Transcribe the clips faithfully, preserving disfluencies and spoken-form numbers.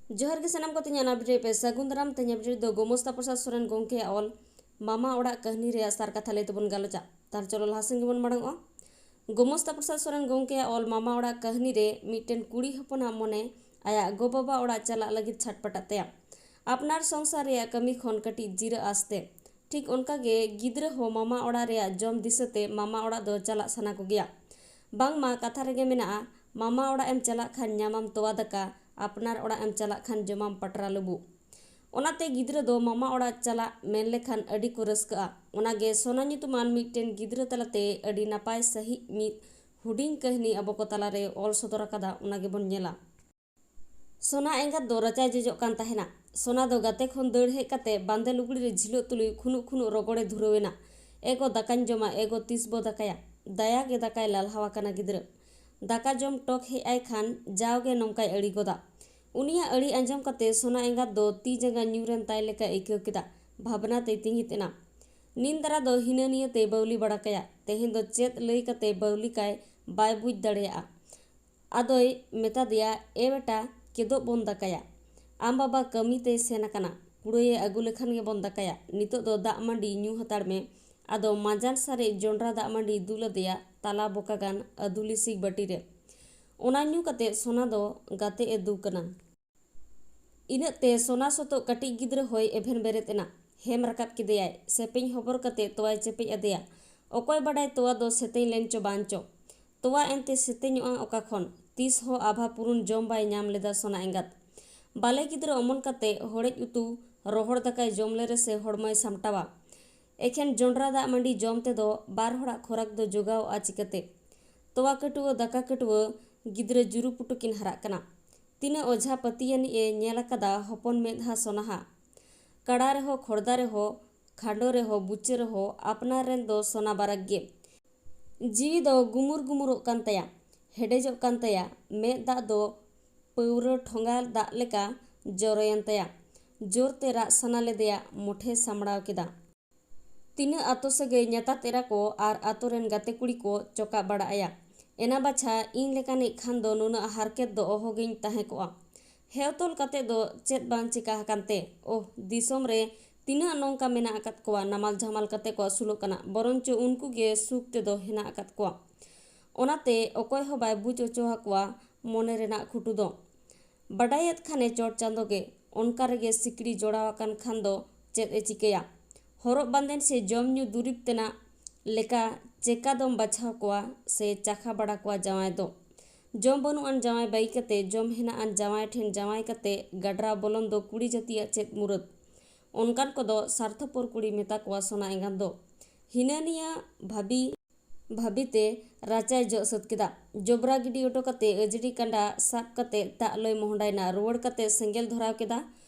ᱡᱚᱦᱟᱨ ᱜᱮ ᱥᱟᱱᱟᱢ ᱠᱚ, ᱛᱮᱦᱮᱧᱟᱜ update ᱯᱮ ᱥᱟᱹᱜᱩᱱ ᱫᱟᱨᱟᱢ᱾ ᱛᱮᱦᱮᱧ update ᱫᱚ ᱜᱳᱢᱚᱥᱛᱟ ᱯᱨᱚᱥᱟᱫᱽ ᱥᱚᱨᱮᱱ ᱜᱚᱢᱠᱮᱭᱟᱜ ᱚᱞ ᱢᱟᱢᱟ ᱚᱲᱟᱜ ᱠᱟᱹᱦᱱᱤ ᱨᱮᱭᱟᱜ ᱥᱟᱨ ᱠᱟᱛᱷᱟ ᱞᱟᱹᱭ ᱛᱮᱵᱚᱱ ᱜᱟᱞᱚᱪᱟ᱾ ᱛᱟᱦᱞᱮ ᱪᱚᱞᱚ ᱞᱟᱦᱟ ᱥᱮᱱ ᱜᱮᱵᱚᱱ ᱢᱟᱲᱟᱝᱚᱜᱼᱟ᱾ ᱜᱳᱢᱚᱥᱛᱟ ᱯᱨᱚᱥᱟᱫᱽ ᱥᱚᱨᱮᱱ ᱜᱚᱢᱠᱮᱭᱟᱜ ᱚᱞ ᱢᱟᱢᱟ ᱚᱲᱟᱜ ᱠᱟᱹᱦᱱᱤ ᱨᱮ ᱢᱤᱫᱴᱮᱱ ᱠᱩᱲᱤ ᱦᱚᱯᱚᱱᱟᱜ ᱢᱚᱱᱮ ᱟᱭᱟᱜ ᱜᱚ-ᱵᱟᱵᱟ ᱚᱲᱟᱜ ᱪᱟᱞᱟᱜ ᱞᱟᱹᱜᱤᱫ ᱪᱷᱟᱴᱯᱟᱴᱟᱜ ᱛᱟᱭᱟ᱾ ᱟᱯᱱᱟᱨ ᱥᱚᱝᱥᱟᱨ ᱨᱮᱭᱟᱜ ᱠᱟᱹᱢᱤ ᱠᱷᱚᱱ ᱠᱟᱹᱴᱤᱡ ᱡᱤᱨᱟᱹᱜ ᱟᱥᱛᱮ᱾ ᱴᱷᱤᱠ ᱚᱱᱠᱟ ᱜᱮ ᱜᱤᱫᱽᱨᱟᱹ ᱦᱚᱸ ᱢᱟᱢᱟ ᱚᱲᱟᱜ ᱨᱮᱭᱟᱜ ᱡᱚᱢ ᱫᱤᱥᱟᱹᱛᱮ ᱢᱟᱢᱟ ᱚᱲᱟᱜ ᱫᱚ ᱪᱟᱞᱟᱜ ᱥᱟᱱᱟ ᱠᱚᱜᱮᱭᱟ᱾ ᱵᱟᱝᱢᱟ ᱠᱟᱛᱷᱟ ᱨᱮᱜᱮ ᱢᱮᱱᱟᱜᱼᱟ, ᱢᱟᱢᱟ ᱚᱲᱟᱜ ᱮᱢ ᱪᱟᱞᱟᱜ ᱠᱷᱟᱱ ᱧᱟᱢᱟᱢ ᱛᱚᱣᱟ ᱫᱟᱠᱟ, ᱟᱯᱱᱟᱨ ᱚᱲᱟᱜ ᱮᱢ ᱪᱟᱞᱟᱜ ᱠᱷᱟᱱ ᱡᱚᱢᱟᱢ ᱯᱟᱴᱨᱟ ᱞᱩᱵᱩᱜ᱾ ᱚᱱᱟᱛᱮ ᱜᱤᱫᱽᱨᱟᱹ ᱫᱚ ᱢᱟᱢᱟ ᱚᱲᱟᱜ ᱪᱟᱞᱟᱜ ᱢᱮᱱ ᱞᱮᱠᱷᱟᱱ ᱟᱹᱰᱤ ᱠᱚ ᱨᱟᱹᱥᱠᱟᱹᱜᱼᱟ᱾ ᱚᱱᱟᱜᱮ ᱥᱳᱱᱟ ᱧᱩᱛᱩᱢᱟᱱ ᱢᱤᱫᱴᱮᱱ ᱜᱤᱫᱽᱨᱟᱹ ᱛᱟᱞᱟᱛᱮ ᱟᱹᱰᱤ ᱱᱟᱯᱟᱭ ᱥᱟᱺᱦᱤᱡ ᱢᱤᱫ ᱦᱩᱰᱤᱧ ᱠᱟᱹᱦᱱᱤ ᱟᱵᱚ ᱠᱚ ᱛᱟᱞᱟᱨᱮ ᱚᱞ ᱥᱚᱫᱚᱨ ᱟᱠᱟᱫᱟ, ᱚᱱᱟ ᱜᱮᱵᱚᱱ ᱧᱮᱞᱟ᱾ ᱥᱳᱱᱟ ᱮᱸᱜᱟᱛ ᱫᱚ ᱨᱟᱪᱟᱭ ᱡᱚᱡᱚᱜ ᱠᱟᱱ ᱛᱟᱦᱮᱱᱟ᱾ ᱥᱳᱱᱟ ᱫᱚ ᱜᱟᱛᱮ ᱠᱷᱚᱱ ᱫᱟᱹᱲ ᱦᱮᱡ ᱠᱟᱛᱮ ᱵᱟᱸᱫᱮ ᱞᱩᱜᱽᱲᱤ ᱨᱮ ᱡᱷᱤᱞᱟᱹᱜ ᱛᱩᱞᱩᱡ ᱠᱷᱩᱱᱩᱜ ᱠᱷᱩᱱᱩᱜ ᱨᱚᱜᱚᱲᱮ ᱫᱷᱩᱨᱟᱹᱣ ᱮᱱᱟ᱾ "ᱮ ᱜᱚ, ᱫᱟᱠᱟᱧ ᱡᱚᱢᱟ, ᱮ ᱜᱚ, ᱛᱤᱥ ᱵᱚ ᱫᱟᱠᱟᱭᱟ?" ᱫᱟᱭᱟ ᱜᱮ ᱫᱟᱠᱟᱭ ᱞᱟᱞᱦᱟᱣ ᱟᱠᱟᱱᱟ ᱜᱤᱫᱽᱨᱟᱹ᱾ ᱫᱟᱠᱟ ᱡᱚᱢ ᱴᱚᱠ ᱦᱮᱡ ᱟᱭ ᱠᱷᱟᱱ ᱡᱟᱣᱜᱮ ᱱᱚᱝᱠᱟᱭ ᱟᱹᱲᱤ ᱜᱚᱫᱟ᱾ ᱩᱱᱤᱭᱟᱜ ᱟᱹᱲᱤ ᱟᱸᱡᱚᱢ ᱠᱟᱛᱮ ᱥᱳᱱᱟ ᱮᱸᱜᱟᱛ ᱫᱚ ᱛᱤ ᱡᱟᱸᱜᱟ ᱧᱩᱨᱮᱱ ᱛᱟᱭ ᱞᱮᱠᱟ ᱟᱹᱭᱠᱟᱹᱣ ᱠᱮᱫᱟ᱾ ᱵᱷᱟᱵᱽᱱᱟ ᱛᱮᱭ ᱛᱤᱸᱜᱤᱛ ᱮᱱᱟ᱾ ᱱᱤᱱ ᱫᱟᱨᱟ ᱫᱚ ᱦᱤᱱᱟᱹ ᱱᱤᱭᱟᱹ ᱛᱮᱭ ᱵᱟᱹᱣᱞᱤ ᱵᱟᱲᱟ ᱠᱟᱭᱟ᱾ ᱛᱮᱦᱮᱧ ᱫᱚ ᱪᱮᱫ ᱞᱟᱹᱭ ᱠᱟᱛᱮ ᱵᱟᱹᱣᱞᱤ ᱠᱟᱭ ᱵᱟᱭ ᱵᱩᱡᱽ ᱫᱟᱲᱮᱭᱟᱜᱼᱟ᱾ ᱟᱫᱚᱭ ᱢᱮᱛᱟ ᱫᱮᱭᱟ, "ᱮ ᱵᱮᱴᱟ, ᱠᱮᱫᱳᱜ ᱵᱚᱱ ᱫᱟᱠᱟᱭᱟ᱾ ᱟᱢ ᱵᱟᱵᱟ ᱠᱟᱹᱢᱤ ᱛᱮᱭ ᱥᱮᱱ ᱟᱠᱟᱱᱟ, ᱠᱩᱲᱟᱹᱭᱮ ᱟᱹᱜᱩ ᱞᱮᱠᱷᱟᱱ ᱜᱮᱵᱚᱱ ᱫᱟᱠᱟᱭᱟ᱾ ᱱᱤᱛᱚᱜ ᱫᱚ ᱫᱟᱜ ᱢᱟᱹᱰᱤ ᱧᱩ ᱦᱟᱛᱟᱲ ᱢᱮ᱾" ᱟᱫᱚ ᱢᱟᱸᱡᱟᱱ ᱥᱟᱨᱮᱡ ᱡᱚᱸᱰᱨᱟ ᱫᱟᱜ ᱢᱟᱹᱰᱤᱭ ᱫᱩᱞ ᱟᱫᱮᱭᱟ ᱛᱟᱞᱟ ᱵᱚᱠᱟ ᱜᱟᱱ ᱟᱹᱫᱩᱞᱤ ᱥᱤᱠ ᱵᱟᱹᱴᱤ ᱨᱮ᱾ ᱚᱱᱟ ᱧᱩ ᱠᱟᱛᱮ ᱥᱳᱱᱟ ᱫᱚ ᱜᱟᱛᱮ ᱮ ᱫᱩᱠ ᱮᱱᱟ᱾ ᱤᱱᱟᱹᱜ ᱛᱮ ᱥᱳᱱᱟ ᱥᱚᱛᱚᱜ ᱠᱟᱹᱴᱤᱡ ᱜᱤᱫᱽᱨᱟᱹ ᱦᱚᱸᱭ ᱮᱵᱷᱮᱱ ᱵᱮᱨᱮᱫ ᱮᱱᱟ᱾ ᱦᱮᱢ ᱨᱟᱠᱟᱵ ᱠᱮᱫᱮᱭᱟᱭ᱾ ᱥᱮᱯᱮᱧ ᱦᱚᱵᱚᱨ ᱠᱟᱛᱮ ᱛᱚᱣᱟᱭ ᱪᱮᱯᱮᱡ ᱟᱫᱮᱭᱟ᱾ ᱚᱠᱚᱭ ᱵᱟᱰᱟᱭ ᱛᱚᱣᱟ ᱫᱚ ᱥᱮᱛᱮᱧ ᱞᱮᱱ ᱪᱚ ᱵᱟᱝ ᱪᱚ᱾ ᱛᱚᱣᱟ ᱮᱱᱛᱮ ᱥᱮᱛᱮᱧᱚᱜᱼᱟ ᱚᱠᱟ ᱠᱷᱚᱱ? ᱛᱤᱥ ᱦᱚᱸ ᱟᱵᱷᱟ ᱯᱩᱨᱩᱱ ᱡᱚᱢ ᱵᱟᱭ ᱧᱟᱢ ᱞᱮᱫᱟ ᱥᱳᱱᱟ ᱮᱸᱜᱟᱛ᱾ ᱵᱟᱞᱮ ᱜᱤᱫᱽᱨᱟᱹ ᱚᱢᱚᱱ ᱠᱟᱛᱮ ᱦᱚᱲᱮᱡ ᱩᱛᱩ, ᱨᱚᱦᱚᱲ ᱫᱟᱠᱟᱭ ᱡᱚᱢ ᱞᱮ ᱨᱮᱥᱮ ᱦᱚᱲᱢᱚᱭ ᱥᱟᱢᱴᱟᱣᱟ᱾ ᱮᱠᱷᱮᱱ ᱡᱚᱸᱰᱨᱟ ᱫᱟᱜ ᱢᱟᱹᱰᱤ ᱡᱚᱢ ᱛᱮᱫᱚ ᱵᱟᱨ ᱦᱚᱲᱟᱜ ᱠᱷᱚᱨᱟᱠ ᱫᱚ ᱡᱚᱜᱟᱣᱚᱜᱼᱟ ᱪᱤᱠᱟᱹᱛᱮ? ᱛᱚᱣᱟ ᱠᱟᱹᱴᱩᱣᱟᱹ ᱫᱟᱠᱟ ᱠᱟᱹᱴᱩᱣᱟᱹ ᱜᱤᱫᱽᱨᱟᱹ ᱡᱩᱨᱩ ᱯᱩᱴᱩ ᱠᱤᱱ ᱦᱟᱨᱟᱜ ᱠᱟᱱᱟ᱾ ᱛᱤᱱᱟᱹᱜ ᱚᱡᱷᱟ ᱯᱟᱹᱛᱤᱭᱟᱹᱱᱤᱡ ᱮ ᱧᱮᱞ ᱟᱠᱟᱫᱟ ᱦᱚᱯᱚᱱ ᱢᱮᱫᱦᱟ ᱥᱚᱱᱟᱦᱟ᱾ ᱠᱟᱲᱟ ᱨᱮᱦᱚᱸ ᱠᱷᱚᱲᱫᱟ ᱨᱮᱦᱚᱸ ᱠᱷᱟᱸᱰᱚ ᱨᱮᱦᱚᱸ ᱵᱩᱪᱟᱹ ᱨᱮᱦᱚᱸ ᱟᱯᱱᱟᱨ ᱨᱮᱱ ᱫᱚ ᱥᱚᱱᱟ ᱵᱟᱨᱟᱠ ᱜᱮ᱾ ᱡᱤᱣᱤ ᱫᱚ ᱜᱩᱢᱩᱨ ᱜᱩᱢᱩᱨᱚᱜ ᱠᱟᱱ ᱛᱟᱭᱟ, ᱦᱮᱰᱮᱡᱚᱜ ᱠᱟᱱ ᱛᱟᱭᱟ, ᱢᱮᱫ ᱫᱟᱜ ᱫᱚ ᱯᱟᱹᱣᱨᱟᱹ ᱴᱷᱚᱸᱜᱟ ᱫᱟᱜ ᱞᱮᱠᱟ ᱡᱚᱨᱚᱭᱮᱱ ᱛᱟᱭᱟ᱾ ᱡᱳᱨ ᱛᱮ ᱨᱟᱜ ᱥᱟᱱᱟ ᱞᱮᱫᱮᱭᱟ, ᱢᱚᱴᱷᱮ ᱥᱟᱢᱲᱟᱣ ᱠᱮᱫᱟ᱾ ᱛᱤᱱᱟᱹᱜ ᱟᱛᱳ ᱥᱟᱹᱜᱟᱹᱭ ᱧᱟᱛᱟᱛ ᱮᱨᱟ ᱠᱚ ᱟᱨ ᱟᱛᱳ ᱨᱮᱱ ᱜᱟᱛᱮ ᱠᱩᱲᱤ ᱠᱚ ᱪᱚᱠᱟᱜ ᱵᱟᱲᱟ ᱟᱭᱟ᱾ ᱮᱱᱟ ᱵᱟᱪᱷᱟ, ᱤᱧ ᱞᱮᱠᱟᱱᱤᱡ ᱠᱷᱟᱱ ᱫᱚ ᱱᱩᱱᱟᱹᱜ ᱦᱟᱨᱠᱮᱛ ᱫᱚ ᱚᱦᱚᱜᱤᱧ ᱛᱟᱦᱮᱸ ᱠᱚᱜᱼᱟ᱾ ᱦᱮᱣ ᱛᱚᱞ ᱠᱟᱛᱮ ᱫᱚ ᱪᱮᱫ ᱵᱟᱝ ᱪᱮᱠᱟ ᱟᱠᱟᱱ ᱛᱮ? ᱳᱦ, ᱫᱤᱥᱚᱢ ᱨᱮ ᱛᱤᱱᱟᱹᱜ ᱱᱚᱝᱠᱟ ᱢᱮᱱᱟᱜ ᱟᱠᱟᱫ ᱠᱚᱣᱟ, ᱱᱟᱢᱟᱞ ᱡᱷᱟᱢᱟᱞ ᱠᱟᱛᱮ ᱠᱚ ᱟᱹᱥᱩᱞᱚᱜ ᱠᱟᱱᱟ, ᱵᱚᱨᱚᱱᱪᱚ ᱩᱱᱠᱩ ᱜᱮ ᱥᱩᱠ ᱛᱮᱫᱚ ᱦᱮᱱᱟᱜ ᱟᱠᱟᱫ ᱠᱚᱣᱟ᱾ ᱚᱱᱟᱛᱮ ᱚᱠᱚᱭ ᱦᱚᱸ ᱵᱟᱭ ᱵᱩᱡᱽ ᱚᱪᱚ ᱟᱠᱚᱣᱟ ᱢᱚᱱᱮ ᱨᱮᱱᱟᱜ ᱠᱷᱩᱴᱩ ᱫᱚ᱾ ᱵᱟᱰᱟᱭᱮᱫ ᱠᱷᱟᱱᱮ ᱪᱚᱴ ᱪᱟᱸᱫᱚ ᱜᱮ, ᱚᱱᱠᱟ ᱨᱮᱜᱮ ᱥᱤᱠᱲᱤ ᱡᱚᱲᱟᱣ ᱟᱠᱟᱱ ᱠᱷᱟᱱ ᱫᱚ ᱪᱮᱫ ᱮ ᱪᱤᱠᱟᱹᱭᱟ? ᱦᱚᱨᱚᱜ ᱵᱟᱸᱫᱮᱱ ᱥᱮ ᱡᱚᱢ ᱧᱩ ᱫᱩᱨᱤᱵᱽ ᱛᱮᱱᱟᱜ ᱞᱮᱠᱟ ᱪᱮᱠᱟ ᱫᱚᱢ ᱵᱟᱪᱷᱟᱣ ᱠᱚᱣᱟ ᱥᱮ ᱪᱟᱠᱷᱟ ᱵᱟᱲᱟ ᱠᱚᱣᱟ ᱡᱟᱶᱟᱭ ᱫᱚ? ᱡᱚᱢ ᱵᱟᱹᱱᱩᱜ ᱟᱱ ᱡᱟᱶᱟᱭ ᱵᱟᱹᱜᱤ ᱠᱟᱛᱮ ᱡᱚᱢ ᱦᱮᱱᱟᱜ ᱟᱱ ᱡᱟᱶᱟᱭ ᱴᱷᱮᱱ ᱡᱟᱶᱟᱭ ᱠᱟᱛᱮ ᱜᱟᱰᱨᱟᱣ ᱵᱚᱞᱚᱱ ᱫᱚ ᱠᱩᱲᱤ ᱡᱟᱹᱛᱤᱭᱟᱜ ᱪᱮᱫ ᱢᱩᱨᱟᱹᱫ? ᱚᱱᱠᱟᱱ ᱠᱚᱫᱚ ᱥᱟᱨᱛᱷᱚᱯᱚᱨ ᱠᱩᱲᱤ ᱢᱮᱛᱟ ᱠᱚᱣᱟ ᱥᱚᱱᱟ ᱮᱸᱜᱟᱛ ᱫᱚ᱾ ᱦᱤᱱᱟᱹ ᱱᱤᱭᱟᱹ ᱵᱷᱟᱹᱵᱤ ᱵᱷᱟᱹᱵᱤᱛᱮ ᱨᱟᱪᱟᱭ ᱡᱚᱜ ᱥᱟᱹᱛ ᱠᱮᱫᱟ᱾ ᱡᱚᱵᱽᱨᱟ ᱜᱤᱰᱤ ᱚᱴᱚ ᱠᱟᱛᱮ ᱟᱹᱡᱽᱲᱤ ᱠᱟᱸᱰᱟ ᱥᱟᱵ ᱠᱟᱛᱮ ᱫᱟᱜ ᱞᱚᱭ ᱢᱚᱦᱰᱟᱭᱮᱱᱟ᱾ ᱨᱩᱣᱟᱹᱲ ᱠᱟᱛᱮ ᱥᱮᱸᱜᱮᱞ ᱫᱷᱚᱨᱟᱣ ᱠᱮᱫᱟ᱾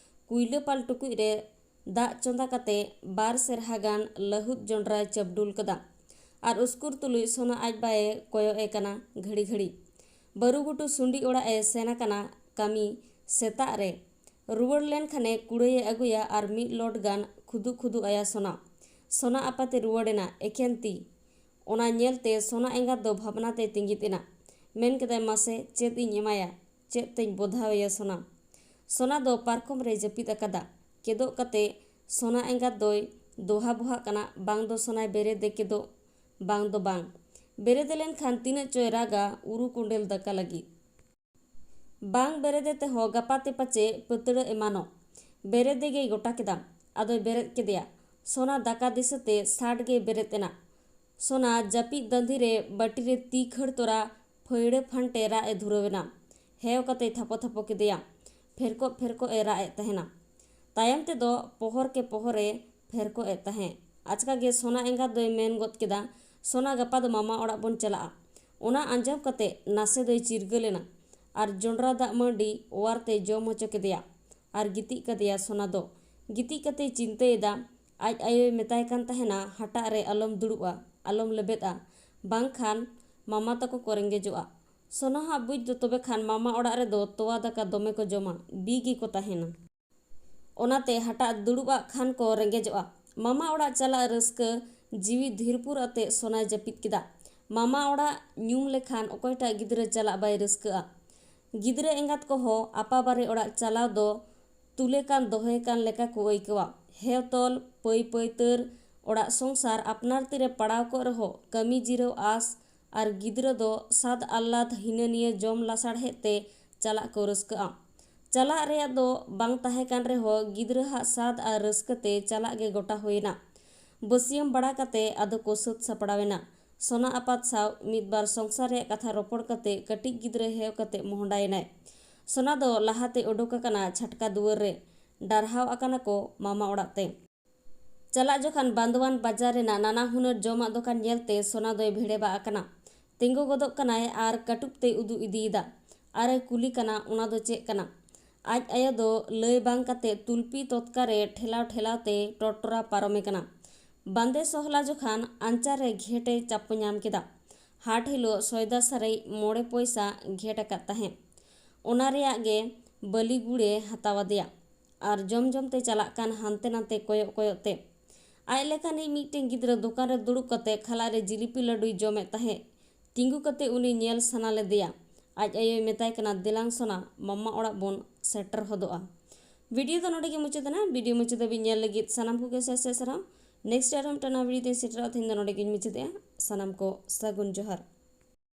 ᱠᱩᱭᱞᱟᱹ ᱯᱟᱞ ᱴᱩᱠᱩᱡ ᱨᱮ ᱫᱟᱜ ᱪᱚᱸᱫᱟ ᱠᱟᱛᱮ ᱵᱟᱨ ᱥᱮᱨᱦᱟ ᱜᱟᱱ ᱞᱟᱹᱦᱩᱫ ᱡᱚᱸᱰᱨᱟᱭ ᱪᱟᱯᱰᱩᱞ ᱠᱟᱫᱟ᱾ ᱟᱨ ᱩᱥᱠᱩᱨ ᱛᱩᱞᱩᱡ ᱥᱚᱱᱟ ᱟᱡ ᱵᱟᱭᱮ ᱠᱚᱭᱚᱜ ᱮ ᱠᱟᱱᱟ ᱜᱷᱟᱹᱲᱤ ᱜᱷᱟᱹᱲᱤ᱾ ᱵᱟᱹᱨᱩ ᱜᱷᱩᱴᱩ ᱥᱩᱸᱰᱤ ᱚᱲᱟᱜ ᱮ ᱥᱮᱱ ᱟᱠᱟᱱᱟ ᱠᱟᱹᱢᱤ ᱥᱮᱛᱟᱜ ᱨᱮ᱾ ᱨᱩᱣᱟᱹᱲ ᱞᱮᱱ ᱠᱷᱟᱱᱮ ᱠᱩᱲᱟᱹᱭᱮ ᱟᱹᱜᱩᱭᱟ ᱟᱨ ᱢᱤᱫ ᱞᱚᱴ ᱜᱟᱱ ᱠᱷᱩᱫᱩ ᱠᱷᱩᱫᱩ ᱟᱭᱟ ᱥᱚᱱᱟ᱾ ᱥᱚᱱᱟ ᱟᱯᱟᱛᱮ ᱨᱩᱣᱟᱹᱲᱮᱱᱟ ᱮᱠᱷᱮᱱ ᱛᱤ᱾ ᱚᱱᱟ ᱧᱮᱞᱛᱮ ᱥᱚᱱᱟ ᱮᱸᱜᱟᱛ ᱫᱚ ᱵᱷᱟᱵᱽᱱᱟ ᱛᱮᱭ ᱛᱤᱸᱜᱤᱫ ᱮᱱᱟ᱾ ᱢᱮᱱ ᱠᱮᱫᱟᱭ, "ᱢᱟᱥᱮ, ᱪᱮᱫ ᱤᱧ ᱮᱢᱟᱭᱟ? ᱪᱮᱫ ᱛᱮᱧ ᱵᱚᱫᱷᱟᱣᱮᱭᱟ ᱥᱚᱱᱟ?" ᱥᱚᱱᱟ ᱫᱚ ᱯᱟᱨᱠᱚᱢ ᱨᱮᱭ ᱡᱟᱹᱯᱤᱫ ᱟᱠᱟᱫᱟ᱾ ᱠᱮᱫᱚᱜ ᱠᱟᱛᱮ ᱥᱚᱱᱟ ᱮᱸᱜᱟᱛ ᱫᱚᱭ ᱫᱚᱦᱟ ᱵᱚᱦᱟᱜ ᱠᱟᱱᱟ, ᱵᱟᱝ ᱫᱚ ᱥᱚᱱᱟᱭ ᱵᱮᱨᱮᱫᱮ ᱠᱮᱫᱚᱜ, ᱵᱟᱝ ᱫᱚ ᱵᱟᱝ᱾ ᱵᱮᱨᱮᱫ ᱞᱮᱱᱠᱷᱟᱱ ᱛᱤᱱᱟᱹᱜ ᱪᱚᱭ ᱨᱟᱜᱟ ᱩᱨᱩ ᱠᱚᱸᱰᱮᱞ ᱫᱟᱠᱟ ᱞᱟᱹᱜᱤᱫ᱾ ᱵᱟᱝ ᱵᱮᱨᱮᱫᱮ ᱛᱮᱦᱚᱸ ᱜᱟᱯᱟ ᱛᱮ ᱯᱟᱪᱮ ᱯᱟᱹᱛᱲᱟᱹ ᱮᱢᱟᱱᱚᱜ᱾ ᱵᱮᱨᱮᱫᱮ ᱜᱮᱭ ᱜᱚᱴᱟ ᱠᱮᱫᱟ᱾ ᱟᱫᱚᱭ ᱵᱮᱨᱮᱫ ᱠᱮᱫᱮᱭᱟ᱾ ᱥᱚᱱᱟ ᱫᱟᱠᱟ ᱫᱤᱥᱟᱹᱛᱮ ᱥᱟᱴ ᱜᱮᱭ ᱵᱮᱨᱮᱫ ᱮᱱᱟ᱾ ᱥᱚᱱᱟ ᱡᱟᱹᱯᱤᱫ ᱫᱟᱺᱫᱷᱤ ᱨᱮ ᱵᱟᱹᱴᱤ ᱨᱮ ᱛᱤ ᱠᱷᱟᱹᱲ ᱛᱚᱨᱟ ᱯᱷᱟᱹᱭᱲᱟᱹ ᱯᱷᱟᱱᱴᱮ ᱨᱟᱜ ᱮ ᱫᱷᱩᱨᱟᱹᱣ ᱮᱱᱟ᱾ ᱦᱮᱣ ᱠᱟᱛᱮᱭ ᱛᱷᱟᱯᱚ ᱛᱷᱟᱯᱚ ᱠᱮᱫᱮᱭᱟ᱾ ᱯᱷᱮᱨᱠᱚᱜ ᱯᱷᱮᱨᱠᱚᱜ ᱮ ᱨᱟᱜ ᱮᱫ ᱛᱟᱦᱮᱱᱟ᱾ ᱛᱟᱭᱚᱢ ᱛᱮᱫᱚ ᱯᱚᱦᱚᱨ ᱠᱮ ᱯᱚᱦᱚᱨᱮ ᱯᱷᱮᱨᱠᱚᱜ ᱮᱫ ᱛᱟᱦᱮᱸᱫ᱾ ᱟᱪᱠᱟ ᱜᱮ ᱥᱚᱱᱟ ᱮᱸᱜᱟᱛ ᱫᱚᱭ ᱢᱮᱱ ᱜᱚᱫ ᱠᱮᱫᱟ, "ᱥᱚᱱᱟ, ᱜᱟᱯᱟ ᱫᱚ ᱢᱟᱢᱟ ᱚᱲᱟᱜ ᱵᱚᱱ ᱪᱟᱞᱟᱜᱼᱟ᱾" ᱚᱱᱟ ᱟᱸᱡᱚᱢ ᱠᱟᱛᱮ ᱱᱟᱥᱮ ᱫᱚᱭ ᱪᱤᱨᱜᱟᱹᱞ ᱮᱱᱟ ᱟᱨ ᱡᱚᱸᱰᱨᱟ ᱫᱟᱜ ᱢᱟᱹᱰᱤ ᱚᱣᱟᱨ ᱛᱮ ᱡᱚᱢ ᱦᱚᱪᱚ ᱠᱮᱫᱮᱭᱟ ᱟᱨ ᱜᱤᱛᱤᱡ ᱠᱟᱫᱮᱭᱟ ᱥᱚᱱᱟ ᱫᱚ᱾ ᱜᱤᱛᱤᱡ ᱠᱟᱛᱮᱭ ᱪᱤᱱᱛᱟᱹᱭᱮᱫᱟ, ᱟᱡ ᱟᱭᱳᱭ ᱢᱮᱛᱟᱭ ᱠᱟᱱ ᱛᱟᱦᱮᱱᱟ, "ᱦᱟᱴᱟᱜ ᱨᱮ ᱟᱞᱚᱢ ᱫᱩᱲᱩᱵᱼᱟ, ᱟᱞᱚᱢ ᱞᱮᱵᱮᱫᱼᱟ, ᱵᱟᱝᱠᱷᱟᱱ ᱢᱟᱢᱟ ᱛᱟᱠᱚ ᱠᱚ ᱨᱮᱸᱜᱮᱡᱚᱜᱼᱟ᱾" ᱥᱚᱱᱟ ᱦᱟᱜ ᱵᱩᱡᱽ ᱫᱚ ᱛᱚᱵᱮ ᱠᱷᱟᱱ ᱢᱟᱢᱟ ᱚᱲᱟᱜ ᱨᱮᱫᱚ ᱛᱚᱣᱟ ᱫᱟᱠᱟ ᱫᱚᱢᱮ ᱠᱚ ᱡᱚᱢᱟ, ᱵᱤ ᱜᱮᱠᱚ ᱛᱟᱦᱮᱱᱟ᱾ ᱚᱱᱟᱛᱮ ᱦᱟᱴᱟᱜ ᱫᱩᱲᱩᱵ ᱟᱜ ᱠᱷᱟᱱ ᱠᱚ ᱨᱮᱸᱜᱮᱡᱚᱜᱼᱟ᱾ ᱢᱟᱢᱟ ᱚᱲᱟᱜ ᱪᱟᱞᱟᱜ ᱨᱟᱹᱥᱠᱟᱹ ᱡᱤᱣᱤ ᱫᱷᱤᱨᱯᱩᱨ ᱟᱛᱮ ᱥᱚᱱᱟᱭ ᱡᱟᱹᱯᱤᱫ ᱠᱮᱫᱟ᱾ ᱢᱟᱢᱟ ᱚᱲᱟᱜ ᱧᱩᱢ ᱞᱮᱠᱷᱟᱱ ᱚᱠᱚᱭᱴᱟᱜ ᱜᱤᱫᱽᱨᱟᱹ ᱪᱟᱞᱟᱜ ᱵᱟᱭ ᱨᱟᱹᱥᱠᱟᱹᱜᱼᱟ? ᱜᱤᱫᱽᱨᱟᱹ ᱮᱸᱜᱟᱛ ᱠᱚᱦᱚᱸ ᱟᱯᱟᱵᱟᱨᱮ ᱚᱲᱟᱜ ᱪᱟᱞᱟᱣ ᱫᱚ ᱛᱩᱞᱮ ᱠᱟᱱ ᱫᱚᱦᱚᱭ ᱠᱟᱱ ᱞᱮᱠᱟ ᱠᱚ ᱟᱹᱭᱠᱟᱹᱣᱟ᱾ ᱦᱮᱣ ᱛᱚᱞ, ᱯᱟᱹᱭ ᱯᱟᱹᱭᱛᱟᱹᱨ, ᱚᱲᱟᱜ ᱥᱚᱝᱥᱟᱨ ᱟᱯᱱᱟᱨ ᱛᱤᱨᱮ ᱯᱟᱲᱟᱣ ᱠᱚᱜ ᱨᱮᱦᱚᱸ ᱠᱟᱹᱢᱤ ᱡᱤᱨᱟᱹᱣ ᱟᱥ ᱟᱨ ᱜᱤᱫᱽᱨᱟᱹ ᱫᱚ ᱥᱟᱫ ᱟᱦᱞᱟᱫ ᱦᱤᱱᱟᱹ ᱱᱤᱭᱟᱹ ᱡᱚᱢ ᱞᱟᱥᱟᱲᱦᱮᱫ ᱛᱮ ᱪᱟᱞᱟᱜ ᱠᱚ ᱨᱟᱹᱥᱠᱟᱹᱜᱼᱟ᱾ ᱪᱟᱞᱟᱜ ᱨᱮᱭᱟᱜ ᱫᱚ ᱵᱟᱝ ᱛᱟᱦᱮᱸ ᱠᱟᱱ ᱨᱮᱦᱚᱸ ᱜᱤᱫᱽᱨᱟᱹᱣᱟᱜ ᱥᱟᱫ ᱟᱨ ᱨᱟᱹᱥᱠᱟᱹ ᱛᱮ ᱪᱟᱞᱟᱜ ᱜᱮ ᱜᱚᱴᱟ ᱦᱩᱭᱮᱱᱟ᱾ ᱵᱟᱹᱥᱭᱟᱹᱢ ᱵᱟᱲᱟ ᱠᱟᱛᱮ ᱟᱫᱚ ᱠᱚ ᱥᱟᱹᱛ ᱥᱟᱯᱲᱟᱣ ᱮᱱᱟ᱾ ᱥᱚᱱᱟ ᱟᱯᱟᱛ ᱥᱟᱶ ᱢᱤᱫ ᱵᱟᱨ ᱥᱚᱝᱥᱟᱨ ᱨᱮᱭᱟᱜ ᱠᱟᱛᱷᱟ ᱨᱚᱯᱚᱲ ᱠᱟᱛᱮ ᱠᱟᱹᱴᱤᱡ ᱜᱤᱫᱽᱨᱟᱹ ᱦᱮᱣ ᱠᱟᱛᱮ ᱢᱚᱦᱰᱟᱭᱮᱱᱟᱭ᱾ ᱥᱚᱱᱟ ᱫᱚ ᱞᱟᱦᱟᱛᱮ ᱩᱰᱩᱠ ᱟᱠᱟᱱᱟ ᱪᱷᱟᱴᱠᱟ ᱫᱩᱣᱟᱹᱨ ᱨᱮ᱾ ᱰᱟᱨᱦᱟᱣ ᱟᱠᱟᱱᱟ ᱠᱚ ᱢᱟᱢᱟ ᱚᱲᱟᱜ ᱛᱮ᱾ ᱪᱟᱞᱟᱜ ᱡᱚᱠᱷᱟᱱ ᱵᱟᱱᱫᱳᱣᱟᱱ ᱵᱟᱡᱟᱨ ᱨᱮᱱᱟᱜ ᱱᱟᱱᱟ ᱦᱩᱱᱟᱹᱨ ᱡᱚᱢᱟᱜ ᱫᱚᱠᱟᱱ ᱧᱮᱞᱛᱮ ᱥᱚᱱᱟ ᱫᱚᱭ ᱵᱷᱮᱲᱮᱵᱟ ᱟᱠᱟᱱᱟ᱾ ᱛᱤᱸᱜᱩ ᱜᱚᱫᱚᱜ ᱠᱟᱱᱟᱭ ᱟᱨ ᱠᱟᱹᱴᱩᱵ ᱛᱮᱭ ᱩᱫᱩᱜ ᱤᱫᱤᱭᱮᱫᱟ᱾ ᱟᱨᱮ ᱠᱩᱞᱤ ᱠᱟᱱᱟ, ᱚᱱᱟ ᱫᱚ ᱪᱮᱫ ᱠᱟᱱᱟ? ᱟᱡ ᱟᱭᱳ ᱫᱚ ᱞᱟᱹᱭ ᱵᱟᱝ ᱠᱟᱛᱮ ᱛᱩᱞᱯᱤ ᱛᱚᱛᱠᱟ ᱨᱮ ᱴᱷᱮᱞᱟᱣ ᱴᱷᱮᱞᱟᱣ ᱛᱮ ᱴᱚᱴᱨᱟ ᱯᱟᱨᱚᱢᱮ ᱠᱟᱱᱟ᱾ ᱵᱟᱸᱫᱮ ᱥᱚᱦᱞᱟ ᱡᱚᱠᱷᱟᱱ ᱟᱧᱪᱟᱨ ᱨᱮ ᱜᱷᱮᱴ ᱮ ᱪᱟᱯᱚ ᱧᱟᱢ ᱠᱮᱫᱟ᱾ ᱦᱟᱴ ᱦᱤᱞᱳᱜ ᱥᱚᱭᱫᱟ ᱥᱟᱨᱮᱡ ᱢᱚᱬᱮ ᱯᱚᱭᱥᱟ ᱜᱷᱮᱴ ᱟᱠᱟᱫ ᱛᱟᱦᱮᱸᱫ᱾ ᱚᱱᱟ ᱨᱮᱭᱟᱜ ᱜᱮ ᱵᱟᱹᱞᱤ ᱜᱩᱲᱮ ᱦᱟᱛᱟᱣ ᱟᱫᱮᱭᱟ᱾ ᱟᱨ ᱡᱚᱢ ᱡᱚᱢ ᱛᱮ ᱪᱟᱞᱟᱜ ᱠᱟᱱ ᱦᱟᱱᱛᱮ ᱱᱟᱛᱮ ᱠᱚᱭᱚᱜ ᱠᱚᱭᱚᱜ ᱛᱮ᱾ ᱟᱡ ᱞᱮᱠᱟᱱᱤᱡ ᱢᱤᱫᱴᱮᱱ ᱜᱤᱫᱽᱨᱟᱹ ᱫᱚᱠᱟᱱ ᱨᱮ ᱫᱩᱲᱩᱵ ᱠᱟᱛᱮ ᱠᱷᱟᱞᱟᱜ ᱨᱮ ᱡᱤᱞᱤᱯᱤ ᱞᱟᱹᱰᱩᱭ ᱡᱚᱢᱮᱫ ᱛᱟᱦᱮᱸᱫ᱾ ᱛᱤᱸᱜᱩ ᱠᱟᱛᱮ ᱩᱱᱤ ᱧᱮᱞ ᱥᱟᱱᱟ ᱞᱮᱫᱮᱭᱟ᱾ ᱟᱡ ᱟᱭᱳᱭ ᱢᱮᱛᱟᱭ ᱠᱟᱱᱟ, "ᱫᱮᱞᱟᱝ ᱥᱚᱱᱟ, ᱢᱟᱢᱟ ᱚᱲᱟᱜ ᱵᱚᱱ ᱥᱮᱴᱮᱨ ᱦᱚᱫᱚᱜᱼᱟ᱾" ᱵᱷᱤᱰᱤᱭᱳ ᱫᱚ ᱱᱚᱰᱮ ᱜᱮ ᱢᱩᱪᱟᱹᱫ ᱮᱱᱟ᱾ ᱵᱷᱤᱰᱤᱭᱳ ᱢᱩᱪᱟᱹᱫ ᱫᱷᱟᱹᱵᱤᱡ ᱧᱮᱞ ᱞᱟᱹᱜᱤᱫ ᱥᱟᱱᱟᱢ ᱠᱚᱜᱮ ᱥᱮᱥ ᱥᱮᱥ ᱥᱟᱨᱦᱟᱣ᱾ ᱱᱮᱠᱥᱴ ᱟᱨᱦᱚᱸ ᱢᱤᱫᱴᱟᱝ ᱱᱟᱣᱟ ᱵᱷᱤᱰᱤᱭᱳ ᱛᱮᱧ ᱥᱮᱴᱮᱨᱚᱜᱼᱟ᱾ ᱛᱮᱦᱮᱧ ᱫᱚ ᱱᱚᱰᱮ ᱜᱮᱧ ᱢᱩᱪᱟᱹᱫᱮᱜᱼᱟ᱾ ᱥᱟᱱᱟᱢ ᱠᱚ ᱥᱟᱹᱜᱩᱱ ᱡᱚᱦᱟᱨ᱾